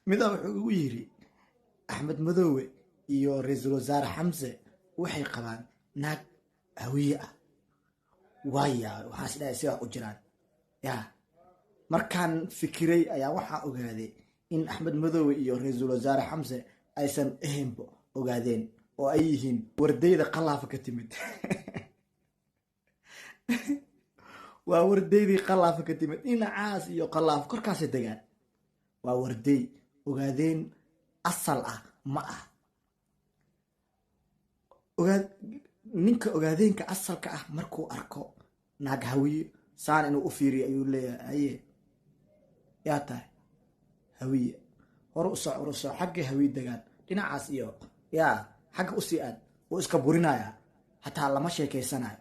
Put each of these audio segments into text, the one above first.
Midaa wuxuu igu yiri, Axmed Madoowe iyo ra-iisul wasaare Xamse waxay qabaan naag Hawiye ah. Waaya, waxaan is dhahay, sidaa u jiraan ya. Markaan fikiray ayaa waxaa ogaaday in Axmed Madoowe iyo ra-iisul wasaare Xamse aysan ahaynba Ogaadeen oo ay yihiin wardayda Qalaafa ka timid. Waa wardaydii Qalaafa ka timid, dhinacaas iyo Qalaaf korkaasay degaan. Waa warday, Ogaadeen asal ah ma ah. Ogaa ninka Ogaadeenka asalka ah markuu arko naag Hawiye, saan inuu u fiiriyo ayuu leeyahay: "Haye, yaa tahay?" "Hawiye." "Hore u soc, hore u soc, xagga Hawiye degaan, dhinacaas iyo yaa xagga usii aad." Wuu iska burinaya, hataa lama sheekeysanayo.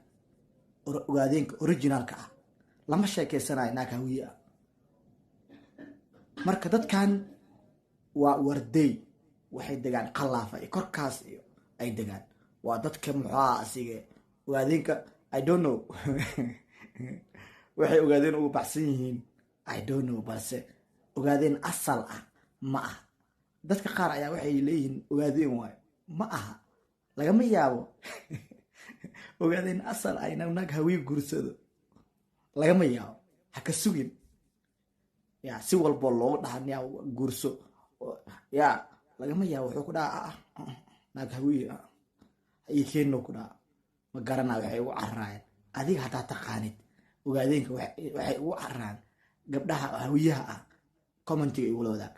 Ogaadeenka originalka ah lama sheekeysanayo naag Hawiye ah. Marka dadkan waa warday, waxay degaan Qalaafa iyo korkaas iyo ay degaan. Waa dadka muxuaha asige Ogaadeenka. I don't know waxay Ogaadeen ugu baxsan yihiin, I don't know, balse Ogaadeen asal ah ma aha. Dadka qaar ayaa waxay leeyihiin Ogaadeen waayo. Ma aha, lagama yaabo Ogaadeen asal ah inuu naag Hawiye guursado, lagama yaabo. Ha ka sugin ya. Si walboo loogu dhaha ya guurso ya, lagama yaabo. Wuxuu ku dhaha, "Ah, ah, naag Hawiye ah ha ii keenno," ku dhaha. Ma garanaa waxay ugu cararaayeen. Adiga haddaa taqaanid Ogaadeenka waxay ugu cararaan gabdhaha Hawiyaha ah, commentiga igula wadaag.